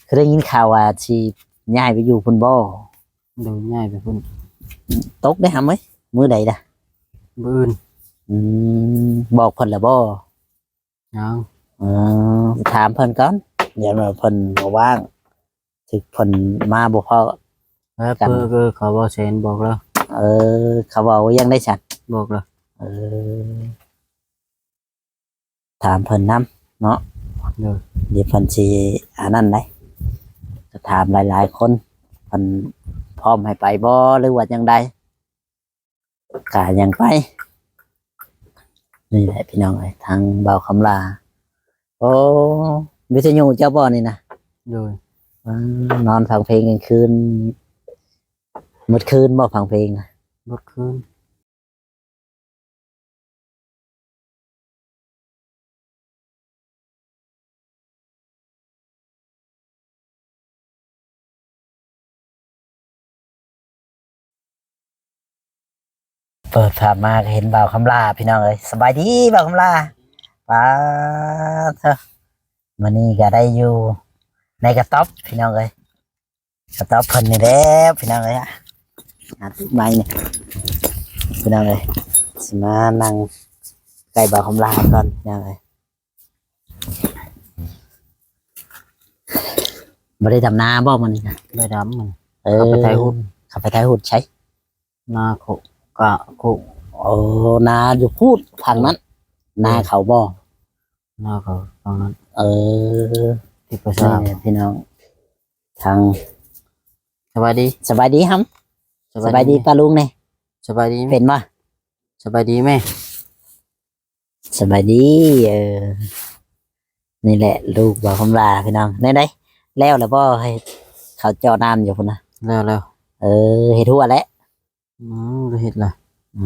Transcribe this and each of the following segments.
ຄືໄດ້ຍິນຂ່າວວ່າຊິຍ້າຍໄປຢູ່ພຸ້ນບໍ່? ໂດຍ ຍ້າຍໄປພຸ້ນ. ຕົກໄດ້ຫຳເອີຍ ມື້ໃດລະ? ມື້ອື່ນ. ອືມ ບອກເພິ່ນແລ້ວບໍ່? ຍັງ. ເອີ ຖາມເພິ່ນກ່ອນ ຢ້ານວ່າເພິ່ນບໍ່ວ່າງ ຖືກເພິ່ນມາບໍ່ພໍ້ ເອີ ກັນ. ເພິ່ນ ເອີ ເຂົາເວົ້າແຊນບອກແລ້ວ. ເອີ ເຂົາເວົ້າວ່າຈັ່ງໃດຊັ້ນ? ບອກແລ້ວ. ເອີ ຖາມເພິ່ນນຳເນາະ. ໂດຍ. ດຽວເພິ່ນຊິອັນນັ້ນໄດ໋ ກໍຖາມຫຼາຍໆຄົນ ເພິ່ນພ້ອມໃຫ້ໄປບໍ່ ຫຼືວ່າຈັ່ງໃດ? ກະຍັງໄປ. ນີ້ແຫຼະພີ່ນ້ອງເອີຍ ທາງບ່າວຄຳຫຼ້າ. ໂອ້ ວິທະຍຸເຈົ້າບໍ່ນີ້ນະ? ໂດຍ. ອາ ນອນຟັງເພງກາງຄືນ ໝົດຄືນບໍ່ຟັງເພງນະ? ໝົດຄືນ. ເປີດພາບມາກໍເຫັນບ່າວຄຳຫຼ້າພີ່ນ້ອງເອີຍ. ສະບາຍດີບ່າວຄຳຫຼ້າ. ປາດເທີ ມື້ນີ້ກໍໄດ້ຢູ່ໃນກະຕ໊ອບພີ່ນ້ອງເອີຍ. ສະຕັອບເພິ່ນນີ້ແຫຼະພີ່ນ້ອງເອີຍ. ຫາຕິດໄມ້ນີ້ພີ່ນ້ອງເອີຍ. ຊິມານັ່ງໃກ້ບ່າວຄຳຫຼ້າກ່ອນພີ່ນ້ອງເອີຍ. ບໍ່ໄດ້ດຳນາບໍ່ມື້ນີ້ນະ? ໄດ້ດຳ. ເອີ ເຂົ້າໄປໄຖຫຸດ. ເຂົ້າໄປໄຖຫຸດໃສ? ນາໂຄກະໂຄກ. ໂອ້ ນາຢູ່ພຸ້ນຝັ່ງນັ້ນ. ນາເຂົາບໍ່? ນາເຂົາຝັ່ງນັ້ນ. ເອີ ທີ່ປະຊາ ນີ້ພີ່ນ້ອງ. ທາງ ສະບາຍດີ. ສະບາຍດີຫຳ. ສະບາຍດີປ້າລຸງແດ່. ສະບາຍດີ. ເປັນບໍ່? ສະບາຍດີແມ່. ສະບາຍດີ. ເອີ ນີ້ແຫຼະລູກບ່າວຄຳຫຼ້າພີ່ນ້ອງ. ແນວໃດ ແລ້ວລະບໍ່? ໃຫ້ເຂົາເຈາະນ້ຳຢູ່ພຸ້ນນະ. ແລ້ວ ແລ້ວ. ເອີ ເຮັດຮົ້ວແລ້ວ. ອືມ ໄດ້ເຮັດລະ. ອື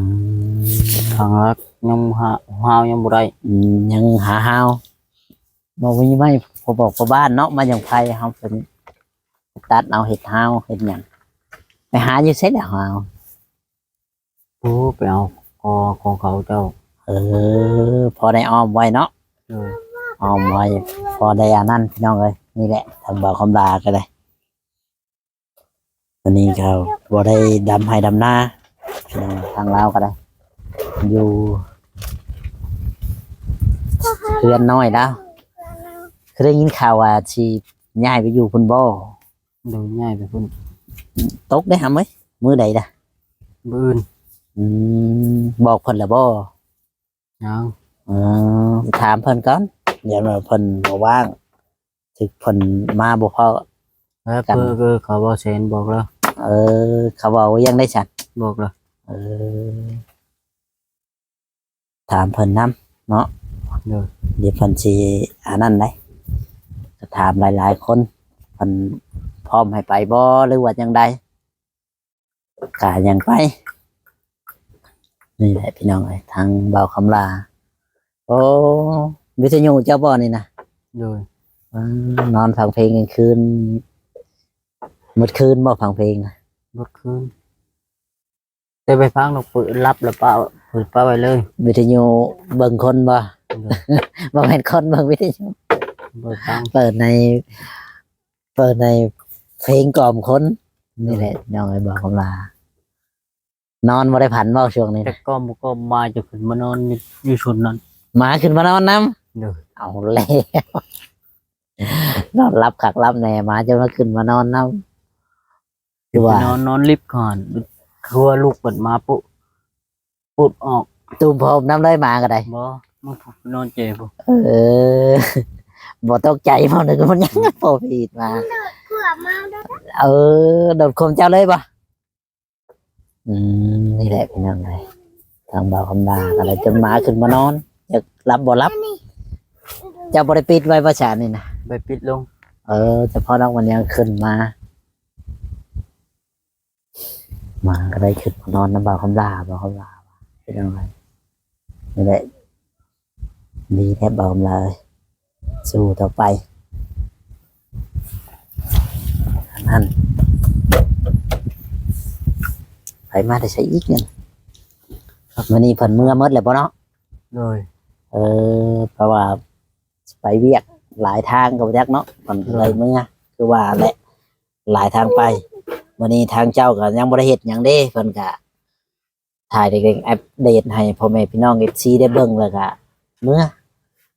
ມ ທາງລັກຍັງຫາ ຫາວຍັງບໍ່ໄດ້. ອືມ ຍັງຫາຫາວ. ບໍ່ມີໄມ້ພໍບອກພໍ່ບ້ານເນາະ ມາຫຍັງໄຜ່ເຮົາເປັນຕັດເອົາເຮັດຫາວເຮັດຫຍັງ. ໄປຫາຢູ່ໃສແລ້ວຫາວ? ໂອ້ ໄປເອົາກໍຂອງເຂົາເຈົ້າ. ເອີ ພໍໄດ້ອ້ອມໄວ້ເນາະ. ເອີ ອ້ອມໄວ້ ພໍໄດ້ອັນນັ້ນພີ່ນ້ອງເອີຍ. ນີ້ແຫຼະ ທາງບ່າວຄຳຫຼ້າກໍໄດ້ ວັນນີ້ກໍບໍ່ໄດ້ດຳໄຮ່ດຳນາ ພີ່ນ້ອງ ທາງລາວກໍໄດ້ ຢູ່ເຮືອນນ້ອຍລາວ. ຄືໄດ້ຍິນຂ່າວວ່າຊິຍ້າຍໄປຢູ່ພຸ້ນບໍ່? ໂດຍ ຍ້າຍໄປພຸ້ນ. ຕົກໄດ້ຫຳເອີຍ ມື້ໃດລະ? ມື້ອື່ນ. ອືມ ບອກເພິ່ນແລ້ວບໍ່? ຍັງ. ເອີ ຖາມເພິ່ນກ່ອນ ຢ້ານວ່າເພິ່ນບໍ່ວ່າງ ຖືກເພິ່ນມາບໍ່ພໍ້ ເອີ ກັນ. ເພິ່ນ ເອີ ເຂົາເວົ້າແຊນບອກແລ້ວ. ເອີ ເຂົາເວົ້າວ່າຈັ່ງໃດຊັ້ນ? ບອກແລ້ວ. ເອີ ຖາມເພິ່ນນຳເນາະ. ໂດຍ. ດຽວເພິ່ນຊິອັນນັ້ນໄດ໋ ກໍຖາມຫຼາຍໆຄົນ ເພິ່ນພ້ອມໃຫ້ໄປບໍ່ ຫຼືວ່າຈັ່ງໃດ? ກະຍັງໄປ. ນີ້ແຫຼະພີ່ນ້ອງເອີຍ ທາງບ່າວຄຳຫຼ້າ. ໂອ້ ວິທະຍຸເຈົ້າບໍ່ນີ້ນະ? ໂດຍ. ອາ ນອນຟັງເພງກາງຄືນ ໝົດຄືນບໍ່ ຟັງເພງນະ? ໝົດຄືນ. ແຕ່ໄປຟັງນອກ ເປີດ ລັບແລ້ວປະ ເປີດປະໄວ້ເລີຍ. ວິທະຍຸເບິ່ງຄົນບໍ່? ໂດຍ. ບໍ່ແມ່ນຄົນເບິ່ງວິທະຍຸ ເປີດໃນ ເປີດໃນເພງກລ່ອມຄົນ. ນີ້ແຫຼະ ໂດຍ ພີ່ນ້ອງເອີຍ ບ່າວຄຳຫຼ້າ. ນອນບໍ່ໄດ້ຝັນບໍ່ຊ່ວງນີ້? ແຕ່ກໍບໍ່ກໍໝາຈະຂຶ້ນມານອນຢູ່ ຢູ່ຊົນນັ້ນ. ໝາຂຶ້ນມານອນນຳ? ໂດຍ. ເອົາແລ້ວ ນອນຫຼັບຄັກຫຼັບແນ່ ໝາຈະມາຂຶ້ນມານອນນຳ. ຄືວ່ານອນ ນອນລິບກ່ອນ ຄືວ່າລຸກເປີດມາປຸ ປຸດອອກ ຕູມຜ້າຫົ່ມນຳເລີຍ ໝາກໍໄດ້. ບໍ່ ມັນນອນເຈພຸ້ນ. ເອີ ບໍ່ຕົກໃຈບໍ່ ນຶກວ່າມັນຍັງພໍຜີດມາ. ເອີ ໂດດຂວມເຈົ້າເລີຍບໍ່? ອືມ ນີ້ແຫຼະພີ່ນ້ອງເອີຍ ທາງບ່າວຄຳຫຼ້າກໍໄດ້ຈົນໝາຂຶ້ນມານອນ ຈັກຫຼັບບໍ່ຫຼັບ. ເຈົ້າບໍ່ໄດ້ປິດໄວ້ບໍ່ຊານີ້ນະ? ໄປປິດລົງ. ເອີ ສະເພາະນ້ອງມັນຍັງຂຶ້ນມາ ໝາກໍໄດ້ຂຶ້ນມານອນນຳບ່າວຄຳຫຼ້າ ບ່າວຄຳຫຼ້າ ພີ່ນ້ອງເອີຍ. ນີ້ແຫຼະ ດີແທ້ບ່າວຄຳຫຼ້າເອີຍ ສູ້ຕໍ່ໄປ. ອັນນັ້ນ ໃຜມາແຕ່ໃສອີກນີ້? ມື້ນີ້ເພິ່ນເມືອໝົດແລ້ວບໍ່ເນາະ? ໂດຍ. ເອີ ເພາະວ່າໄປວຽກຫຼາຍທາງກໍບໍ່ຈັກເນາະ ເພິ່ນກໍເລີຍເມືອ. ຄື ຄືວ່າແຫຼະ ຫຼາຍທາງໄປ. ມື້ນີ້ທາງເຈົ້າກໍຍັງບໍ່ໄດ້ເຮັດຫຍັງເດ້ ເພິ່ນກໍຖ່າຍເລັກໆ ອັບເດດໃຫ້ພໍ່ແມ່ພີ່ນ້ອງເອັຟຊີໄດ້ເບິ່ງ ແລ້ວກໍເມືອ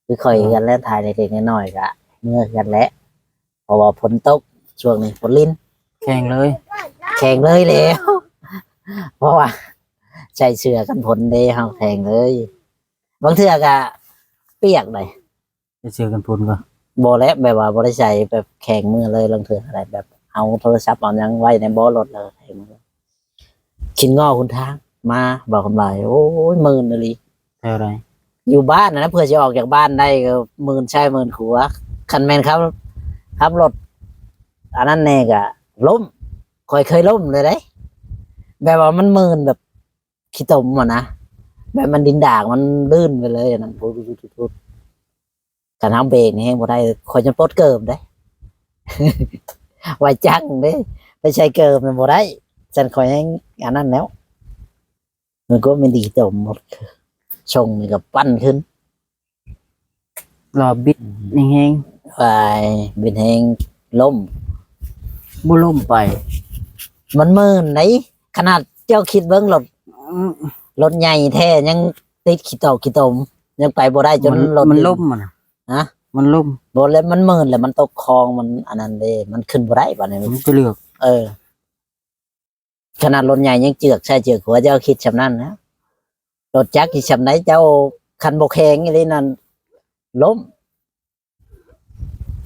ຄືຂ້ອຍ ເອີ ກັນແຫຼະ ຖ່າຍເລັກໆ ນ້ອຍໆ ກໍເມືອກັນແຫຼະ ເພາະວ່າຝົນຕົກ ຊ່ວງນີ້ຝົນລິນ ແຂງເລີຍ ແຂງເລີຍແຫຼະ ເພາະວ່າໃສ່ເສື້ອກັນຝົນເດ້ ເຮົາແຂງເລີຍ ບາງເທື່ອກໍປຽກໃດ. ໃສ່ເສື້ອກັນຝົນກໍ ບໍ່ແຫຼະ ແບບວ່າບໍ່ໄດ້ໃສ່ ແບບແຂງເມືອເລີຍ ລາງເທື່ອກໍໄດ້ ແບບເອົາໂທລະສັບເອົາຫຍັງໄວ້ໃນເບາະລົດ ແລ້ວກໍແຂງເມືອ. ຄິດງໍ້ຫົນທາງມາ ເວົ້າຄຳຫຼາຍ ໂອ້ຍ ມື່ນອີ່ຫຼີ. ແຖວໃດ? ຢູ່ບ້ານຫັ້ນນະ ເພື່ອຊິອອກຈາກບ້ານໄດ້ກໍມື່ນຊ້າຍມື່ນຂວາ ຄັນແມ່ນຂັບ ຂັບລົດອັນນັ້ນແດ່ກໍລົ້ມ ຂ້ອຍເຄີຍລົ້ມເລີຍເດ້ ແບບວ່າມັນມື່ນແບບ ຂີ້ຕົມຫັ້ນນະ ແບບມັນດິນດາກມັນລື່ນໄປເລີຍ ອັນນັ້ນ ພຸດໆ ຄັນເຮົາເບຣກນີ້ແຮງບໍ່ໄດ້ ຂ້ອຍຈົນປົດເກີບເດ້ ໄວຈັງເດ້ ໄປໃສ່ເກີບນັ້ນບໍ່ໄດ້ ຊັ້ນຂ້ອຍແຮງອັນນັ້ນແລ້ວ ມັນກໍແມ່ນດີຕົມໝົດ ຊົງນີ້ກໍປັ່ນຂຶ້ນ ລອບບິດແຮງໆ ໄປບິດແຮງ ລົ້ມ ບໍ່ລົ້ມໄປ ມັນມື່ນໃດ ຂະໜາດເຈົ້າຄິດເບິ່ງລົດ ອືມ ລົດໃຫຍ່ແທ້ຍັງຕິດຂີ້ຕົມ ຂີ້ຕົມ ຍັງໄປບໍ່ໄດ້ ຈົນ ມັນ ລົດ ມັນລົ້ມຫັ້ນນະ ຮະ ມັນລົ້ມ ບໍ່ແລ້ວ ມັນມື່ນແລ້ວ ມັນຕົກຄອງ ມັນອັນນັ້ນເດ້ ມັນຂຶ້ນບໍ່ໄດ້ບາດນີ້ ມັນຈະເລືອກ ເອີ ຂະໜາດລົດໃຫຍ່ຍັງເຈືອກຊ້າຍເຈືອກຂວາ ເຈົ້າຄິດຊ່ຳນັ້ນນະ ລົດຈັກຊິຊ່ຳໃດເຈົ້າ ຄັນບໍ່ແຂງອີ່ຫຼີນັ້ນລົ້ມ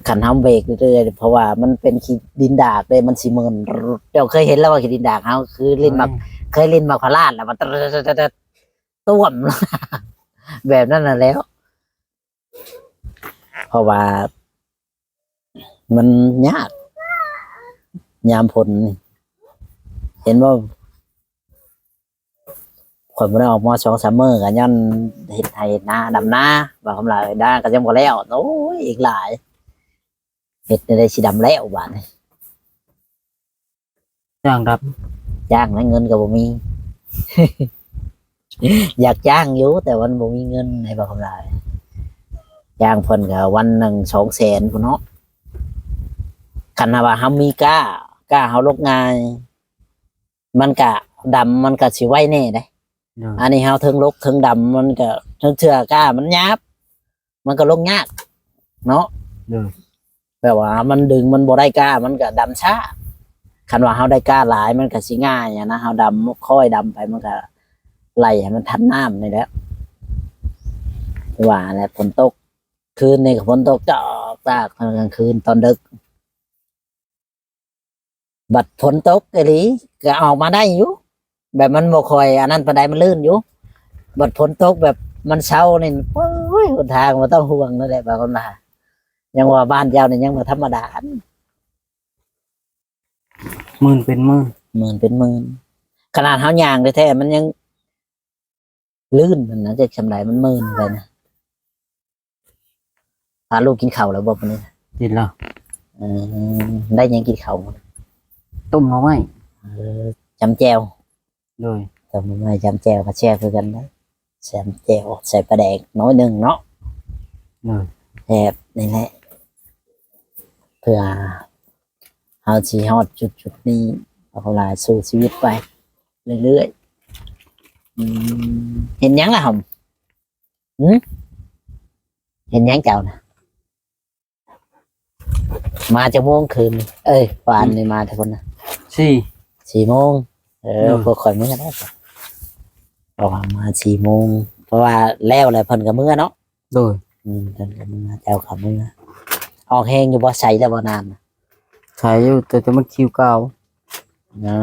ຄັນເຮົາເບຣກເລື້ອຍໆ ເພາະວ່າມັນເປັນຂີ້ດິນດາກເດ້ ມັນຊິເມີນ ເຈົ້າເຄີຍເຫັນແລ້ວວ່າຂີ້ດິນດາກເຮົາ ຄືຫຼິ້ນໝາກ ເຄີຍຫຼິ້ນໝາກພະລາດແລ້ວມັນ ຕ້ວມ ແບບນັ້ນນະແລ້ວ ເພາະວ່າມັນຍາກ ຍາມຝົນນີ້ ເຫັນບໍ່ ຂ້ອຍບໍ່ໄດ້ອອກມາສອງສາມມື້ ກໍຍ້ອນເຮັດໄຮ່ເຮັດນາ ດຳນາ ວ່າຄຳຫຼາຍ ນາກໍຍັງບໍ່ແລ້ວ ໂອ້ຍ ອີກຫຼາຍ ເຮັດແນວໃດຊິດຳແລ້ວບາດນີ້. ຈ້າງດຳ ຈ້າງແລ້ວເງິນກໍບໍ່ມີ ຢາກຈ້າງຢູ່ ແຕ່ມັນບໍ່ມີເງິນໃຫ້ບາກຫຼາຍ ຈ້າງເພິ່ນກໍວັນໜຶ່ງສອງແສນພຸ້ນເນາະ ຄັນວ່າເຮົາມີກ້າ ກ້າເຮົາລົກງ່າຍ ມັນກະດຳ ມັນກະຊິໄວແດ່ເດ້ ໂດຍ ອັນນີ້ເຮົາເທິງລົກເທິງດຳ ມັນກະ ເທິງເທື່ອກ້າມັນຫຍາບ ມັນກໍລົງຍາກເນາະ ໂດຍ ແບບວ່າມັນດຶງ ມັນບໍ່ໄດ້ກ້າ ມັນກໍດຳຊ້າ ຄັນວ່າເຮົາໄດ້ກ້າຫຼາຍ ມັນກໍຊິງ່າຍຫັ້ນນະ ເຮົາດຳ ຄ່ອຍດຳໄປ ມັນກໍໄລ່ໃຫ້ມັນທັນນ້ຳນີ້ແຫຼະ ວ່າແຫຼະ ຝົນຕົກ ຄືນນີ້ກໍຝົນຕົກຈອກຈາກ ຕອນກາງຄືນ ຕອນດຶກ ບັດຝົນຕົກອີ່ຫຼີກໍອອກມາໄດ້ຢູ່ ແບບມັນບໍ່ຄ່ອຍອັນນັ້ນປານໃດ ມັນລື່ນຢູ່ ບັດຝົນຕົກແບບມັນເຊົານີ້ ໂອ້ຍ ຫົນທາງບໍ່ຕ້ອງຫ່ວງນັ້ນແຫຼະ ບາງຄົນວ່າ ຍັງວ່າບ້ານເຈົ້ານີ້ຍັງບໍ່ທຳມະດາ ໝື່ນເປັນໝື່ນ ໝື່ນເປັນໝື່ນ ຂະໜາດເຮົາຍ່າງແທ້ໆ ມັນຍັງ ລື່ນຫັ້ນນະ ຈັກສ່ຳໃດ ມັນມື່ນໄປນະ ພາລູກກິນເຂົ້າແລ້ວບໍ່ມື້ນີ້? ກິນແລ້ວ ເອີ ໄດ້ຫຍັງກິນເຂົ້າ? ຕົ້ມໜໍ່ໄມ້ ເອີ ຈ້ຳແຈ່ວ ໂດຍ ຕົ້ມໜໍ່ໄມ້ຈ້ຳແຈ່ວກໍແຊບຄືກັນເດ້ ຈ້ຳແຈ່ວໃສ່ປາແດກໜ້ອຍໜຶ່ງເນາະ ໂດຍ ແຊບນີ້ແຫຼະ ເພື່ອເຮົາຊິຮອດຈຸດໆນີ້ ເຮົາກໍລາສູ້ຊີວິດໄປເລື້ອຍໆ ອືມ ເຮັດຫຍັງລະຫຳ? ຫືມ ເຮັດຫຍັງເຈົ້ານະ? ມາຈັກໂມງຄືນນີ້? ເອີຍ ວານນີ້ມາແຕ່ພຸ້ນນະ ສີ່ ສີ່ໂມງ ເອີ ໂດຍ ພວກຂ້ອຍເມືອແລ້ວ ເພາະວ່າມາສີ່ໂມງ ເພາະວ່າແລ້ວແລ້ວເພິ່ນກໍເມືອເນາະ ໂດຍ ອືມ ເພິ່ນກໍເມືອ ເຈົ້າກໍເມືອ ອອກແຮງຢູ່ບໍ່? ໃສແລ້ວບໍ່ນ້ຳນະ? ໃສຢູ່ ແຕ່ ແຕ່ມັນຂິວກາວ ເອີ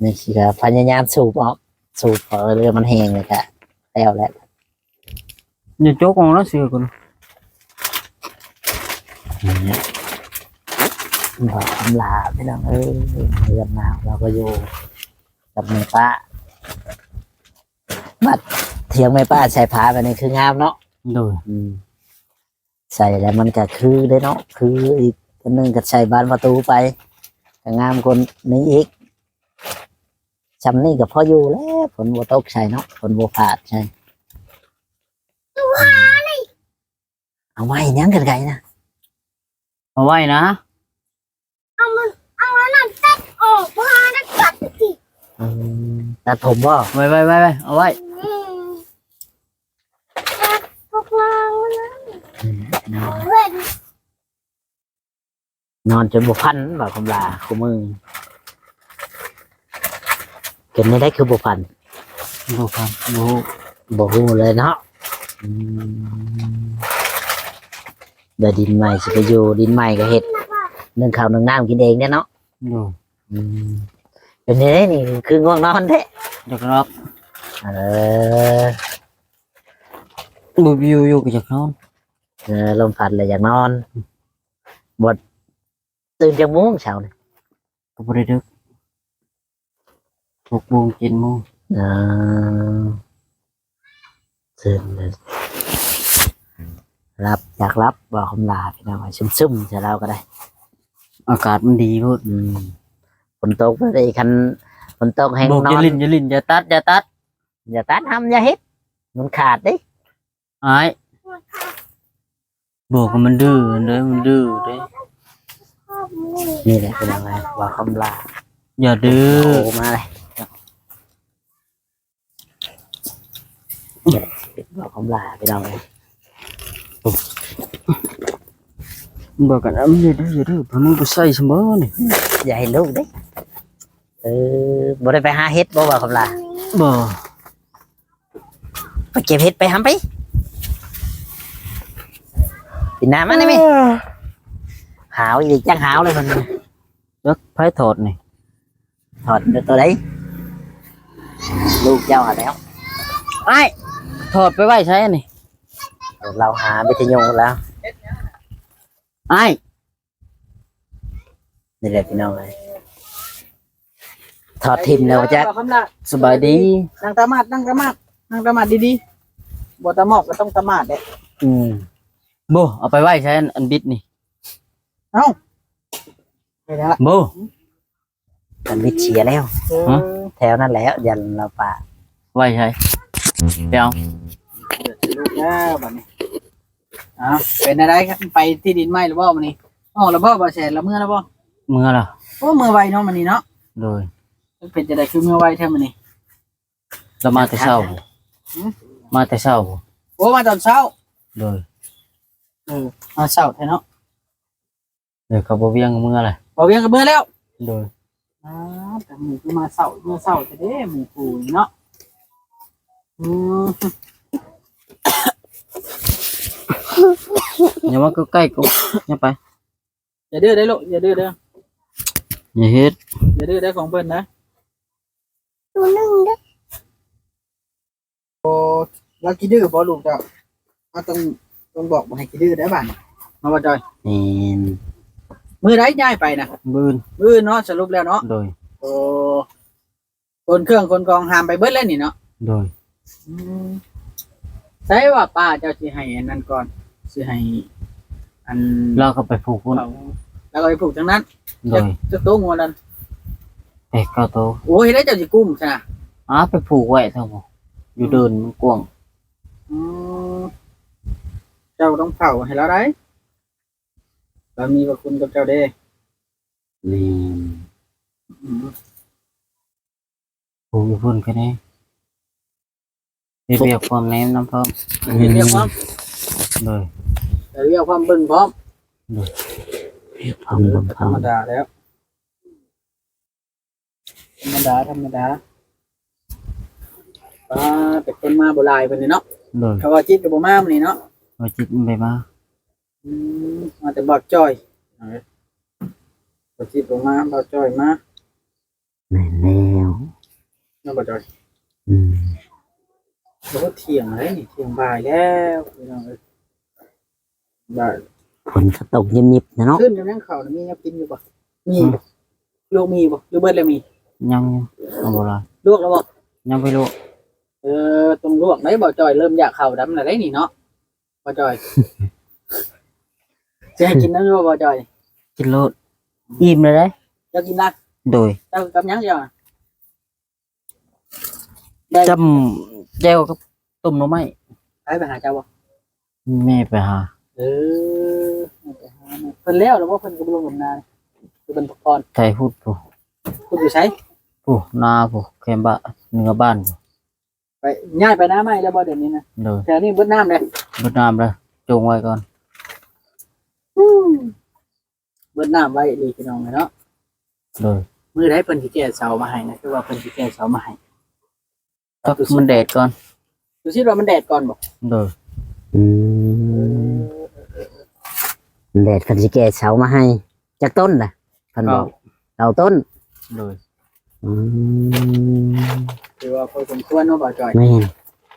ນີ້ຊິກໍພະຍາຍາມສູບອອກ ສູບເອົາເຫຼືອມັນແຫ້ງ ແລ້ວກໍແລ້ວແຫຼະ ຢ່າຈົກອອກນະເສື້ອກ່ອນ ນີ້ແຫຼະ ບໍ່ທຳລາ ພີ່ນ້ອງເອີຍ ເຮືອນນາງລາວກໍຢູ່ກັບແມ່ປ້າ ບັດຖຽງແມ່ປ້າໃສ່ຜ້າແບບນີ້ຄືງາມເນາະ ໂດຍ ອືມ ໃສ່ແລ້ວມັນກໍຄືເດ້ເນາະ ຄືອີກອັນໜຶ່ງກໍໃສ່ບານປະຕູໄປ ກໍງາມກວ່ານີ້ອີກ ຊ່ຳນີ້ກໍພໍຢູ່ແລ້ວ ຝົນບໍ່ຕົກໃສ່ເນາະ ຝົນບໍ່ພາດໃສ່ ເອົາມາເຮັດຫຍັງກັນໄກນະ? ເອົາໄວ້ນະ ເອົາມັນ ເອົາອັນນັ້ນຕັດອອກ ບໍ່ໃຫ້ຕັດຕິ ອືມ ຕັດຜົມບໍ່? ໄວ້ໆໆໆ ເອົາໄວ້ ອືມ ຕັດພວກລາວນະ ອືມ ເອົາໄວ້ ນອນຈົນບໍ່ຝັນ ເວົ້າຄຳລາຄູ່ມື້ ເປັນແນວໃດຄືບໍ່ຝັນ? ບໍ່ຝັນ ບໍ່ຮູ້ ບໍ່ຮູ້ເລີຍເນາະ ອືມ ແລ້ວດິນໃໝ່ຊິໄປຢູ່ດິນໃໝ່ກໍເຮັດ ໜຶ້ງເຂົ້າໜຶ້ງນ້ຳກິນເອງແດ່ເນາະ ໂດຍ ອືມ ເປັນແນວໃດນີ້ ຄືງ່ວງນອນແທ້? ຢາກນອນ ເອີ ບໍ່ຢູ່ຢູ່ກໍຢາກນອນ ເອີ ລົມພັດແລ້ວຢາກນອນ ບໍ່ ຕື່ນຈັກໂມງເຊົ້ານີ້? ກໍບໍ່ໄດ້ດຶກ ຫົກໂມງ ເຈັດໂມງ ເອີ ຕື່ນເລີຍ ຫຼັບ ຢາກຫຼັບ ເວົ້າຄຳລາພີ່ນ້ອງ ຊຶມໆ ໃສ່ລາວກໍໄດ້ ອາກາດມັນດີໂພດ ອືມ ຝົນຕົກເລີຍ ຄັນຝົນຕົກແຮງ ບໍ່ ນອນ ຢ່າຫຼິ້ນ ຢ່າຫຼິ້ນ ຢ່າຕັດ ຢ່າຕັດ ຢ່າຕັດ ຫ້າມຢ່າເຮັດ ມັນຂາດເດ້. ອ້າຍ ບອກວ່າມັນດື້ເດ້ ມັນດື້ເດ້ ນີ້ແຫຼະເປັນຫຍັງ ເວົ້າຄຳລາ ຢ່າດື້ ໂອ້ ມາເລີຍ ເວົ້າຄຳລາພີ່ນ້ອງເອີຍ ບອກກັນ ອາ ຢ່າດື້ ຢ່າດື້ ພາມັນໄປໃສ່ຊັ້ນບໍ່ນີ້ ຢ່າໃຫ້ລູກເດ້ ເອີ ບໍ່ໄດ້ໄປຫາເຫັດບໍ່ ເວົ້າຄຳລາ ບໍ່ ໄປເກັບເຫັດໄປ ຫ້ຳໄປ ກິນນ້ຳມາໄດ້ໄໝ? ເອີ ຫາວອີ່ຫຼີ ຈັ່ງຫາວເລີຍເພິ່ນ ຈັກໃຜຖອດນີ້ ຖອດໂຕໃດ? ລູກເຈົ້າຫັ້ນແຫຼ້ວ ອ້າຍ ຖອດໄປໄວ້ໃສອັນນີ້? ລາວຫາວິທະຍຸແລ້ວ ອ້າຍ ນີ້ແຫຼະພີ່ນ້ອງເອີຍ ຖອດຖິ້ມແລ້ວວ່າຈັກ ສະບາຍດີ ນັ່ງຕາມາດ ນັ່ງຕາມາດ ນັ່ງຕາມາດດີໆ ບໍ່ຕາມອກກໍຕ້ອງຕາມາດແຫຼະ ອືມ ໂບ ເອົາໄປໄວ້ໃສອັນ ອັນບິດນີ້ ເອົ້າ ເປັນຫຍັງລະ ໂບ ອັນບິດເສຍແລ້ວ ເອີ ຮະ ແຖວນັ້ນແຫຼະ ຢ້ານລາວປະ ໄວ້ໃສ ໄປເອົາ ເດືອດລູກແລ້ວບັດນີ້ ອ້າວ ເປັນແນວໃດ ໄປທີ່ດິນໃໝ່ແລ້ວບໍ່ມື້ນີ້? ອອກແລ້ວບໍ່ ບ່າວແສນ ລາວເມືອແລ້ວບໍ່? ເມືອແລ້ວ ໂອ້ ເມືອໄວເນາະມື້ນີ້ເນາະ ໂດຍ ເປັນຈັ່ງໃດຄືເມືອໄວແທ້ມື້ນີ້? ລາວມາແຕ່ເຊົ້າ ຫື? ມາແຕ່ເຊົ້າ ໂອ້ ມາຕອນເຊົ້າ ໂດຍ ເອີ ມາເຊົ້າແທ້ເນາະ ເອີ ເຂົາບໍ່ວຽງເມືອແຫຼະ ບໍ່ວຽງກໍເມືອແລ້ວ ໂດຍ ອ້າວ ແຕ່ມື້ຄືມາເຊົ້າ ເມືອເຊົ້າແທ້ເດ້ ໝູ່ຄູ່ນີ້ເນາະ ອືມ ຢ່າມາໃກ້ໆ ກໍຢ່າໄປ ຢ່າດື້ເດີລູກ ຢ່າດື້ເດີ ຢ່າເຮັດ ຢ່າດື້ເດີຂອງເພິ່ນນະ ໂຕໜຶ່ງເດ້ ລາວຂີ້ດື້ບໍ່ລູກເຈົ້າ? ເຮົາຕ້ອງ ຕ້ອງບອກບໍ່ໃຫ້ຂີ້ດື້ໄດ້ບາດນີ້ ເນາະ ບ່າວຈ່ອຍ ແມ່ນ ມື້ໃດຍ້າຍໄປນະ? ມື້ອື່ນ ມື້ອື່ນເນາະ ສະຫຼຸບແລ້ວເນາະ ໂດຍ ໂອ້ ຂົນເຄື່ອງຂົນຂອງຫາມໄປເບິດແລ້ວນີ້ເນາະ ໂດຍ ອືມ ໃສວ່າປ້າເຈົ້າຊິໃຫ້ອັນນັ້ນກ່ອນ ຊິໃຫ້ອັນ ລາວກໍໄປຜູກພຸ້ນ ລາວກໍໄປຜູກທາງນັ້ນ ໂດຍ ຈັກ ຈັກໂຕງົວນັ້ນ? ແປດເກົ້າໂຕ ໂອ້ຍ ແລ້ວເຈົ້າຊິກຸ້ມຊະນະ ອ້າ ໄປຜູກໄວ້ຊະ ຢູ່ເດີ່ນມັນກວ້າງ ອືມ ເຈົ້າຕ້ອງເຝົ້າໃຫ້ລາວໄດ໋ ລາວມີພະຄຸນກັບເຈົ້າເດ້ ແມ່ນ ອືມ ໂອ້ຍ ເພິ່ນກໍໄດ້ ເຮັດວຽກພ້ອມແນມນຳພ້ອມ ເຮັດວຽກພ້ອມ ໂດຍ ເຮັດວຽກພ້ອມເບິ່ງພ້ອມ ໂດຍ ເຮັດພ້ອມເບິ່ງພ້ອມ ທຳມະດາແລ້ວ ທຳມະດາ ທຳມະດາ ປ້າ ແຕ່ຄົນມາບໍ່ຫຼາຍປານນີ້ເນາະ ໂດຍ ເຂົາວ່າຈິດກໍບໍ່ມາມື້ນີ້ເນາະ ວ່າຈິດມັນໄປມາ ອືມ ມາແຕ່ບ່າວຈ່ອຍ ເອີ ບ່າວຈິດບໍ່ມາ ບ່າວຈ່ອຍມາ ແມ່ນແລ້ວ ເນາະ ບ່າວຈ່ອຍ ອືມ ໂອ້ ທ່ຽງແລ້ວນີ້ ທ່ຽງບ່າຍແລ້ວ ພີ່ນ້ອງເອີຍ ບ່າຍ ຝົນກໍຕົກຍິບໆ ນະເນາະ ຄືນກັບຫຍັງເຂົ້ານະ ມີແນວກິນຢູ່ບໍ່? ມີ ຫືມ ລູກມີບໍ່ ຫຼືເບິດແລ້ວ? ມີ ຍັງຢູ່ ເອົາບໍ່ຫຼາຍ ລວກແລ້ວບໍ່? ຍັງບໍ່ລວກ ເອີ ຕ້ອງລວກໄດ໋ ບ່າວຈ່ອຍ ເລີ່ມຢາກເຂົ້າດຳແລ້ວໄດ໋ນີ້ເນາະ ບ່າວຈ່ອຍ ຊິໃຫ້ກິນນຳຢູ່ບໍ່ ບ່າວຈ່ອຍ? ກິນໂລດ ອີ່ມແລ້ວເດ້ ເຈົ້າກິນລະ ໂດຍ ເຈົ້າກັບຫຍັງເຈົ້າ? ຈ້ຳແຈ່ວກັບຕົ້ມໜໍ່ໄມ້ ໃຜໄປຫາເຈົ້າບໍ່? ແມ່ໄປຫາ ເອີ ແມ່ໄປຫາ ເພິ່ນແລ້ວແລ້ວບໍ່? ເພິ່ນກໍບໍ່ລົງນາ ຄືເພິ່ນພັກຜ່ອນ ໄທພຸ້ນພຸ້ນ. ພຸ້ນຢູ່ໃສ? ພຸ້ນນາພຸ້ນ ແຄມບ້ານ ເໜືອບ້ານພຸ້ນ. ໄປ ຍ້າຍໄປນາໃໝ່ແລ້ວບໍ່ດຽວນີ້ນະ? ໂດຍ. ແຖວນີ້ເບິດນ້ຳເດ້? ເບິດນ້ຳເດ້ ຈົ່ງໄວ້ກ່ອນ. ອືມ ເບິດນ້ຳໄວ້ອີ່ຫຼີພີ່ນ້ອງເອີຍເນາະ. ໂດຍ. ມື້ໃດເພິ່ນຊິແກ່ເສົາມາໃຫ້ນະ? ຄືວ່າເພິ່ນຊິແກ່ເສົາມາໃຫ້ ຕາກມັນແດດກ່ອນ. ຮູ້ສຶກວ່າມັນແດດກ່ອນບໍ່? ໂດຍ. ອືມ ແດດເພິ່ນຊິແກ່ເສົາມາໃຫ້. ຈັກຕົ້ນລະ? ເພິ່ນບອກ ເກົ້າ ເກົ້າຕົ້ນ. ໂດຍ. ອືມ ຖືວ່າພໍສົມຄວນເນາະ ບ່າວຈອຍ. ແມ່ນ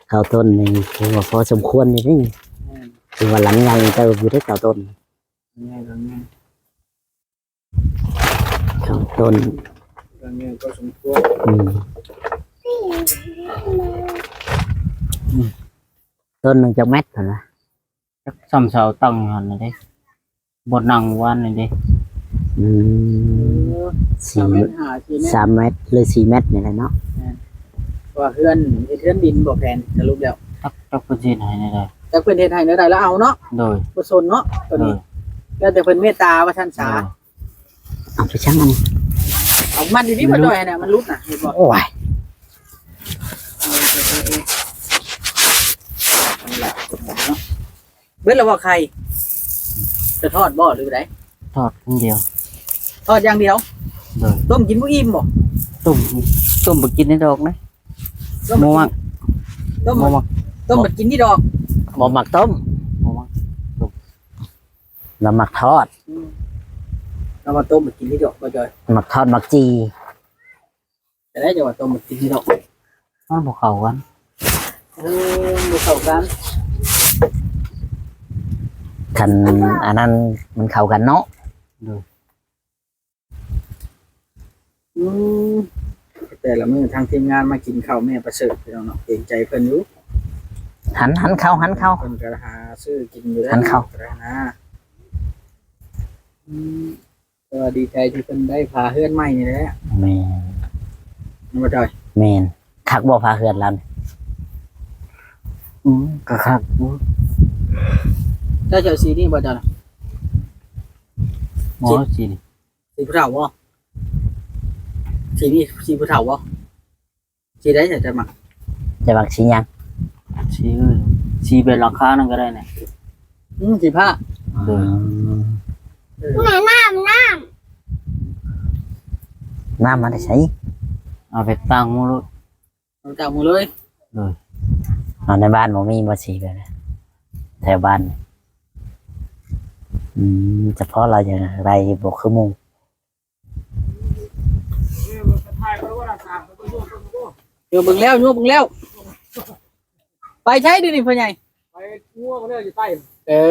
ເກົ້າຕົ້ນນີ້ຖືວ່າພໍສົມຄວນຢູ່ເດ້. ແມ່ນ ຖືວ່າຫຼັງໃຫຍ່ເຕີບຢູ່ເດ້ ເກົ້າຕົ້ນ. ຫຼັງໃຫຍ່ ຫຼັງໃຫຍ່ ເກົ້າຕົ້ນ ຫຼັງໃຫຍ່ພໍສົມຄວນ. ອືມ ອືມ ຕົ້ນໜຶ່ງຈັກແມັດຫັ້ນນະ? ຈັກສ່ຳເສົາຕັ້ງຢູ່ຫັ້ນນະເດ້ ບ່ອນນັ່ງວານນີ້ເດ້. ອືມ ເອີ ສີ່ ສາມແມັດ ຫ້າ ສີ່ແມັດ ສາມແມັດ ຫຼື ສີ່ແມັດນີ້ແຫຼະເນາະ. ແມ່ນ ເພາະວ່າເຮືອນ ເຮັດເຮືອນດິນບໍ່ແຜນສະຫຼຸບແລ້ວ. ຈັກ ຈັກເພິ່ນຊິເຮັດໃຫ້ແນວໃດ ຈັກເພິ່ນເຮັດໃຫ້ແນວໃດລະເອົາເນາະ. ໂດຍ. ບໍ່ສົນເນາະໂຕນີ້. ໂດຍ. ແລ້ວແຕ່ເພິ່ນເມດຕາວ່າຊັ້ນສາ. ໂດຍ. ເອົາໄປຊ່າງມັນ ເອົາມັດດີໆ ບໍ່ຈ່ອຍຫັ້ນນະ ມັນຫຼຸດນະ ເຫັນບໍ່? ໂອ້ຍ ເອີ ເອີ ເອີ ເອີ ເບິດແລ້ວບໍ່ໄຂ່? ຈະທອດບໍ່ ຫຼືໃດ? ທອດຢ່າງດຽວ. ທອດຢ່າງດຽວ? ໂດຍ. ຕົ້ມກິນບໍ່ອີ່ມບໍ່? ຕົ້ມ ຕົ້ມບໍ່ກິນໃນດອກນະ. ບໍ່ມັກ. ຕົ້ມ ບໍ່ມັກ. ຕົ້ມບໍ່ກິນທີ່ດອກ. ບໍ່ມັກຕົ້ມ. ບໍ່ມັກຕົ້ມ. ລາວມັກທອດ. ອືມ ລາວວ່າຕົ້ມບໍ່ກິນທີ່ດອກ ບໍ່ຈ່ອຍ. ມັກທອດ ມັກຈີ່. ຈະໄດ້ ຈະວ່າຕົ້ມບໍ່ກິນທີ່ດອກ ມັນບໍ່ເຂົ້າກັນ. ເອີ ບໍ່ເຂົ້າກັນ. ຄັນອັນນັ້ນມັນເຂົ້າກັນເນາະ. ໂດຍ. ອືມ ແຕ່ລະມື້ທາງທີມງານມາກິນເຂົ້າແມ່ປະເສີດ ພີ່ນ້ອງເນາະ ເກງໃຈເພິ່ນຢູ່. ຫັນ ຫັນເຂົ້າ ຫັນເຂົ້າ ເພິ່ນກໍຫາຊື້ກິນຢູ່ແລ້ວ ຫັນເຂົ້າ ກໍໄດ້ນະ. ອືມ ແຕ່ວ່າດີໃຈທີ່ເພິ່ນໄດ້ຝາເຮືອນໃໝ່ນີ້ແຫຼະ. ແມ່ນ. ແມ່ນບໍ່ຈອຍ? ແມ່ນ. ຄັກບໍ່ຝາເຮືອນລາວນີ້? ອືມ ກໍຄັກຢູ່. ເຈົ້າຊິເອົາສີນີ້ບໍ່ເຈົ້ານະ? ບໍ່ ສີ ສີນີ້ ສີຜູ້ເຖົ້າບໍ່? ສີນີ້ ສີຜູ້ເຖົ້າບໍ່? ສີໃດເຈົ້າມັກ? ເຈົ້າມັກສີຫຍັງ? ສີ ສີແບບຫຼັງຄານັ້ນກໍໄດ້ນະ. ອືມ ສີຟ້າ. ໂດຍ. ອືມ ເອີ ນ້ຳ ນ້ຳ ນ້ຳມາແຕ່ໃສ? ເອົາໄປຕ່າງໝູ່ໂລດ. ເອົາຈາກໝູ່ເລີຍ. ໂດຍ. ເອົາໃນບ້ານບໍ່ມີບໍ່ສີແບບນັ້ນ ແຖວບ້ານ? ອືມ ສະເພາະລາວຢາກໄດ້ບໍ່ຄືໝູ່. ໂຍກເບິ່ງແລ້ວ ໂຍກເບິ່ງແລ້ວ. ໄປໃສດຽວນີ້ພໍ່ໃຫຍ່? ໄປງົວເຂົາແລ້ວຢູ່ໃຕ້. ເອີ.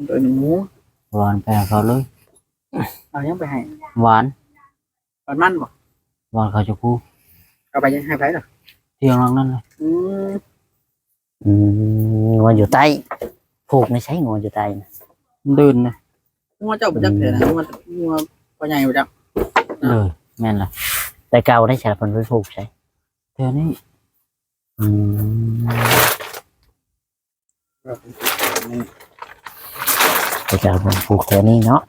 ໂຕໜູ ຫວານໄປໃຫ້ເຂົາເລີຍ. ເອົາຫຍັງໄປໃຫ້? ຫວານ. ຫວານມັນບໍ່? ຫວານເຂົາເຈົ້າຄູ. ເອົາໄປໃຫ້ໃຜລະ? ທ່ຽງຫຼັງນັ້ນລະ. ອືມ ອືມ ງົວຢູ່ໃຕ້. ຜູກໃນໃສ ງົວຢູ່ໃຕ້ນະ? ມັນເດີນນະ. ງົວເຈົ້າບໍ່ຈັກແທ້ນະ. ອືມ ງົວ ງົວພໍ່ໃຫຍ່ບໍ່ຈັກ. ເອີ ແມ່ນລະ. ແຕ່ເກົ່າໄດ້ໃສ ເພິ່ນໄປຜູກໃສ? ແຖວນີ້. ອືມ ເຂົາເຈົ້າເພິ່ນຜູກແຖວນີ້ເນາະ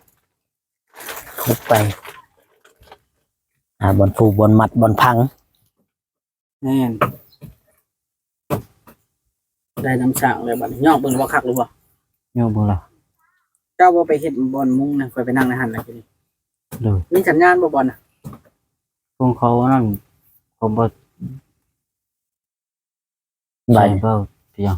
ຜູກໄປຫາບ່ອນຜູກ ບ່ອນມັດ ບ່ອນພັງ. ແມ່ນ ໄດ້ນ້ຳສ້າງແລ້ວບັດນີ້. ຍອກເບິ່ງວ່າຄັກຫຼືບໍ່? ຍອກເບິ່ງລະ. ເຈົ້າບໍ່ໄປເຮັດບ່ອນມຸງນະ? ຂ້ອຍໄປນັ່ງໃນຫັ້ນລະ. ໂດຍ. ມີສັນຍານບໍ່ບ່ອນນະ? ຂອງເຂົານັ້ນ ເຂົາບໍ່ ບາດນີ້ ໃສ່ເບົາ ເປັນຫຍັງ?